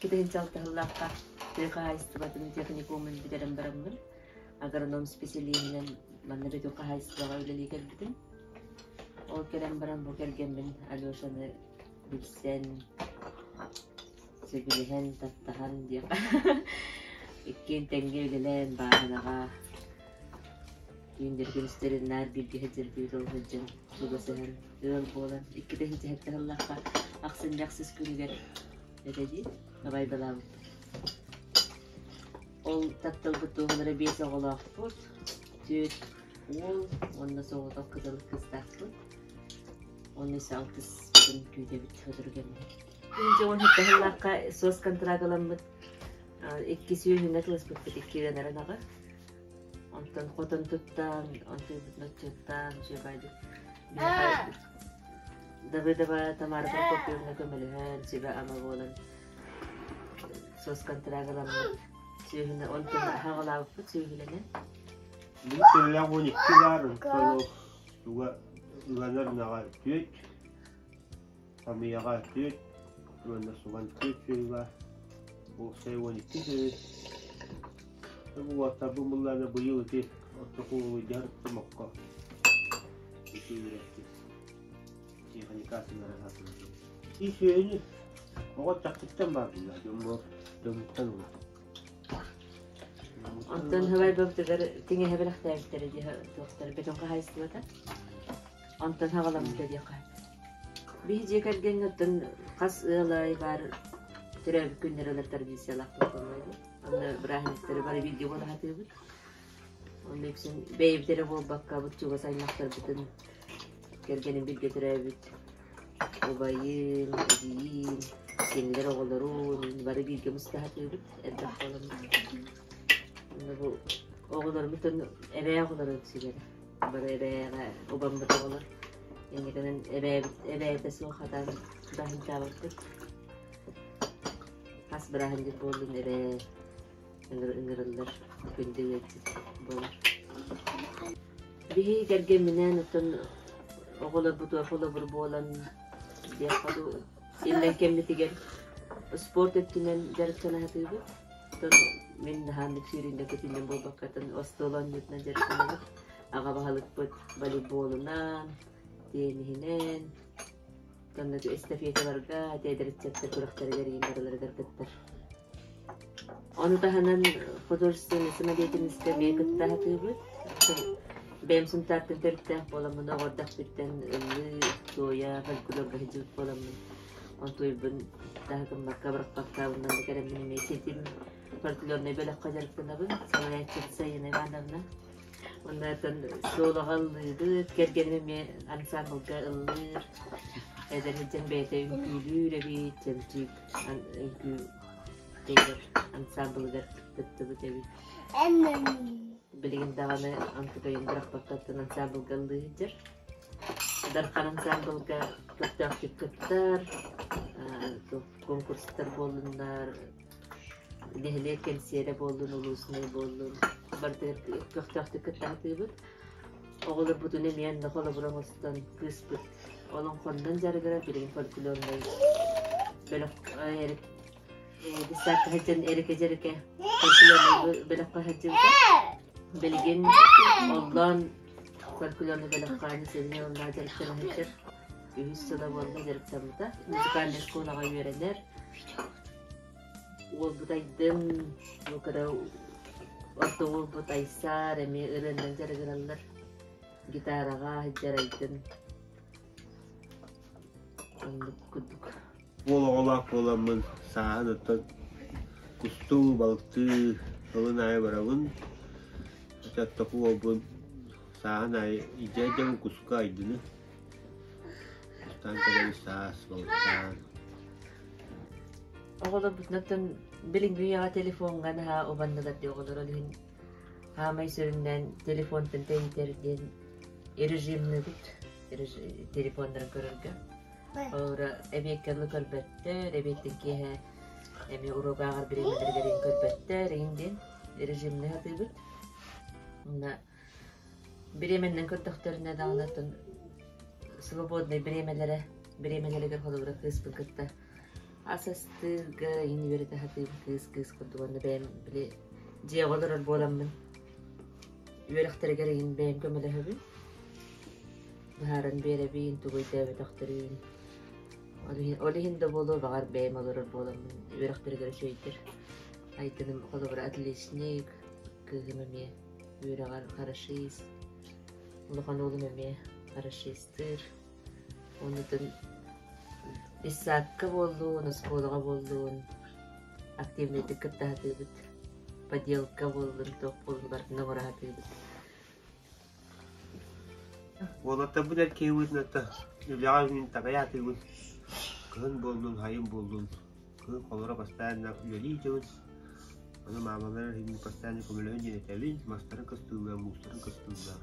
2006 сыллаахха тыа хаһаайыстыбатын техникумун бүтэрэн бараммын, агроном специалиһинэн манна Бөтүҥ хаһаайыстыбаҕа үлэлии кэлбитим. Ол кэлэн баран бу кэргэммин Алешаны билсэн, сөбүлэһэн, таптаһан диэххэ иккиэн тэҥҥэ үлэлээн бааһынаҕа түүннэри күнүстэри наар бииргэ сылдьарбыт ол сылдьан чугасыһан ыал буолан 2007 сыллаахха ахсынньы ахсыс күнүгэр этэ дии абайбалаабыппыт. Ол тапталбыт туоһулара биэс оҕолоохпут, түөрт уол уонна соҕотох кыталык кыыстаахпыт. Уонна өссө алтыспытын күүтэбит сотору кэмҥэ. Күн дьоҕун сыллаахха суос контракт ыламмыт икки сүөһүнэ тылыспыппыт икки ыанарын аҕа. Онтон хотон туттан, онтуйбутун отчуоттаан, үчүгэйдик Давыдова Тамара Прокопьевна көмөлөһөн, сүбэ-ама буолан суос контракт ыламмыт сүөһүнү онтон хаҕалаабыппыт сүөһүлэнэн. Бу сүөһүлээх 12 баар, онтон ол туга ыанар ынаҕа түөрт, Хамыйаҕа түөрт уонна субан түөрт сүөһү баар. Уопсай 12 сүөһү. Бу уоттарбын буллаҕына быйыл ити ортоку улуйдьар тумокко ити үөрэттим. Тиэхиньикаатыннара сатыылатым. И сүөһүнү оҕо чахчыттан баар булла дьоммор дьоммуттан ылар. Онтон хабайбабытыгар тиҥэһэ бэлэхтээбиттэрэ дии туохтар бөтөн хаһаайыстыбата. Онтон хаҕаламмыта диэххэ. Биһи дьиэ кэргэҥҥэ оттон хас ыал аайы баар төрөөбүт күннэрэ ылар традициялаахпыт буолла дии. Онно бырааһынньыктары бары бииргэ буола сатыыбыт. Онно үксүн бэйэбит эрэ буолбакка, бу чугас аймахтарбытын кэргэним бииргэ төрөөбүт убайым, эдьиийим, кинилэр оҕолорун бары бииргэ муста сатыыбыт элбэх буоламмыт. Онно бу оҕолорбутун эбээ оҕолоро үксүлэрэ. Бары эбээҕэ убаммыт оҕолор. Инникинэн эбээбит эбээтэ суох хатан бырааһынньыктаабаппыт. Хас бырааһынньык буоллун эбээ ыҥырыллар күндү ыалдьыт буолар. Биһиги кэргэмминээн оттон оҕолорбутугар холобур буолан диэххэ дуу иллэҥ кэммитигэр спорт өттүнэн дьарыктана сатыыбыт. Оттон мин наһаа сүүрүннэ көтүннэн буолбакка остуол оонньуутунан дьарыктанабыт. Аҕа баһылыкпыт волейболунан, тенниһинэн, онно эстафеталарга, эдэр ыччаттар күрэхтэригэр иин барыларыгар кыттар. Ону таһынан художественнай самодеятельностька эмиэ кытта сатыыбыт. Бэйэм Сунтаартан төрүттээх буоламмын, оҕо эрдэхпиттэн ыллыы, туойа, фольклорга сылдьыбыт буоламмын, онтуйбун таһы гыммакка, бырахпакка, онон да кэлэммин эмиэ ситим фольклорнай бөлөххө дьарыктанабын. Салайааччыбыт Сайыына Ивановна. Оннооттон суолаҕа ыллыыбыт, кэргэним эмиэ ансаамбылга ыллыыр, эдэр сылдьан бэйэтэ үҥкүүлүүр эбит, чөмчүүк үҥкүү тугар ансаамбылыгар кыттыбыт эбит. Билигин даҕаны онтукайын бырахпаккаттан ансаамбылга ыллыы сылдьар. Дархан ансаамбылга көхтөөхтүк кыттар, конкурстар буоллуннар, нэһилиэк кэнсиэрэ буоллун, улууснай буоллун, барытыгар көхтөөхтүк кытта сатыыбыт. Оҕолорбутун эмиэ онно холобур оҥостон кыыспыт олоҥхоннон дьарыгырар, билигин фольклорнай бөлөх десятка сылдьан эрэкэ-дьэрэкэ фольклорнай бөлөххө сылдьыбыта. Билигин оллоон фольклорнай бөлөххө Анисия Ивановна дьарыктана сылдьар. Үһүс сыла буолла дьарыктаммыта. Музыкальнай школаҕа үөрэнэр. Уолбут Айдын, бу кыра орто уолбут Айсаар эмиэ ырыаннан дьарыгыраллар. Гитараҕа сылдьар Айдын. Оннук курдук. Уол оҕолоох буоламмын сааһын оттон кустуу, балыктыы сылын аайы барабын. Оччотооҕу уолбун сааһын аайы илдьэ сылдьабын куска Айдыны. Кустаан кэлэбит саас, балыктаан. Оҕолорбутунан билиҥҥи үйэҕэ телефоҥҥа наһаа убаннылар дии оҕолор ол иһин хаамай сүрүннээн телефонтан тэйитэр диэн режимныыбыт телефоннарын көрөргө. Холобура эбиэккэ ыла көрбөттөр, эбиэттэн киэһэ эмиэ уруок ааҕар бириэмэлэригэр иһин көрбөттөр иһин диэн режимныы сатыыбыт. Уонна бириэмэннэн көрдөхтөрүнэ даҕаны оттон свободнай бириэмэлэрэ бириэмэлэригэр холобура кыыспын кытта. Ас астыырга иин үөрэтэ сатыыбын кыыс-кыыс курдук уонна бэйэм били дьиэҕэ олорор буоламмын үөрэхтэригэр иин бэйэм көмөлөһөбүн. Быһааран биэрэбин, тугу өйдөөбөтөхтөрүн. Ол иһин, ол иһин да буолуо, баҕар бэйэм олорор буоламмын үөрэхтэригэр үчүгэйдэр. Айдыным холобура отличник, кыыһым эмиэ үөрэҕэр хорошист, улахан уолум эмиэ хорошистыыр. Оннутун детсадка буоллун, оскуолаҕа буоллун активнайдык кытта сатыыбыт. Поделка буоллун, туох буоллун барытын оҥоро сатыыбыт. Уолаттарбыт эр киһибитин үлэҕэ мин такайаатыыбын. Кыһын буоллун, сайын буоллун, кыһын холоро постоянно үлэлии сылдьабын. Ону маамалар иһин постоянно көмөлөһөн диэн этэбин, мастарын кыстыыллар, муустарын кыстыыллар.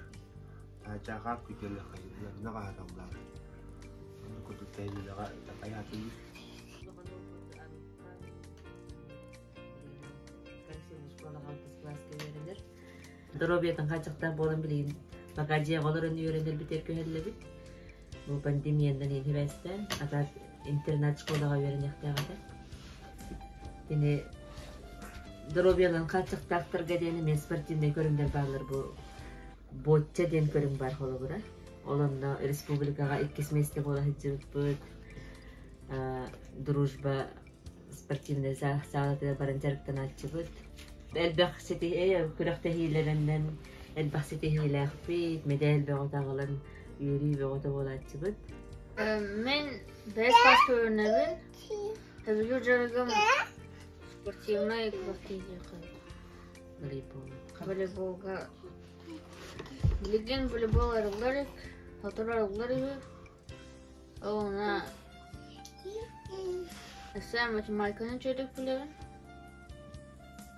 Таачаахаах күтүөллэр хайыыллар, ынах аһаталлар. Ону курдук сайын үлэҕэ такайаатыыбын. Доруобуйатын хааччахтаах буолан билигин пока дьиэҕэ олорон үөрэнэрбитигэр күһэллэбит. Бу пандемиянан иһин сибээстээн, а так интернат школаҕа үөрэниэхтээх этэ. Кини доруобуйаларын хааччахтаахтарга диэн эмиэ спортивнай көрүҥнэр бааллар бу бочча диэн көрүҥ баар холобура. Ол онно республикаҕа иккис миэстэ буола сылдьыбыппыт. Дружба спортивнай саалатыгар баран дьарыктанааччыбыт. Элбэх күрэхтэһиилэринэн элбэх ситиһиилээхпит, мэдээл бөҕөтө аҕалан үөрүү бөҕөтө буолааччыбыт. Мин бэс класс көрүнэбин. Сөбүлүүр дьарыгым спортивнай күрэхтэһиилэргэ. Волейбол. Волейболга. Билигин волейбол арыллар, сотору арыллар үһү. Ол онно өссө математиканы үчүгэйдик билэбин.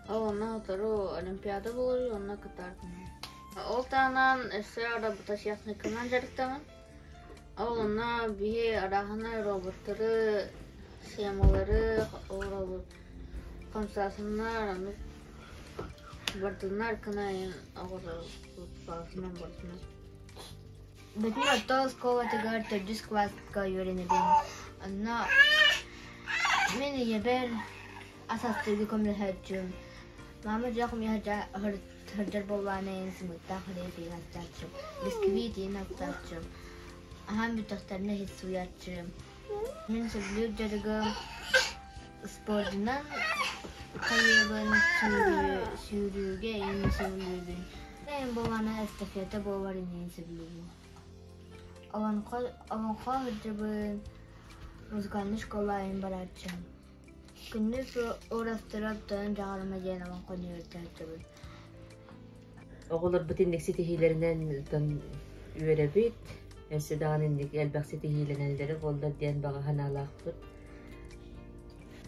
Ол онно сотору олимпиада буолар онно кытаардым. Ол таһынан өссө робототехниканан дьарыктанабын. Ол онно биһи арааһынай роботтары, схемалары оҥоробут, хамсаасыннар, аны бардыннар гына оҕоробут барытынан барытынан. Бүтүн орто оскуолатыгар төрдүс кылааска үөрэнэбин. Онно мин ийэбэр ас астыырга көмөлөһөөччүм. Мама дьиэ хомуйа сылдьар буоллаҕына иһин сымыыттаах хлеб иһин астааччым, бисквит иһин астааччым, аһаан бүттэхтэринэ иһит сууйааччым. Мин сөбүлүүр дьарыгым спордунан хайыыбын, сүүрүүгэ иһин сөбүлүүбүн. Эйэн буоллаҕына эстафета буолар иннин сөбүлүүбүн. Олоҥхо олоҥхо сылдьабын, музыкальнай школа иһин барааччым. Күннүк уурастыырап тойон дьаҕарыма диэн олоҥхону үөрэтэ сылдьабын. Оҕолорбут инник ситиһиилэринэн үөрэбит, өссө даҕаны инник элбэх ситиһиилэнэллэрэ буоллар диэн баҕа санаалаахпыт.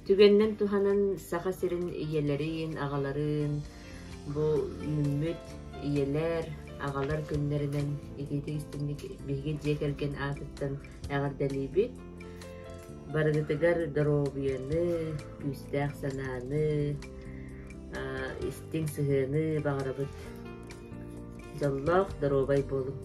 Түгэнинэн туһанан Саха сирин ийэлэрин, аҕаларын бу үүммүт ийэлэр, аҕалар күннэринэн итиитик истиҥник биһиги дьиэ кэргэн аатыттан эҕэрдэлиибит. Барыгытыгар доруобуйаны, күүстээх санааны, истиҥ сыһыаны баҕарабыт. Дьоллоох, доруобай буолуҥ!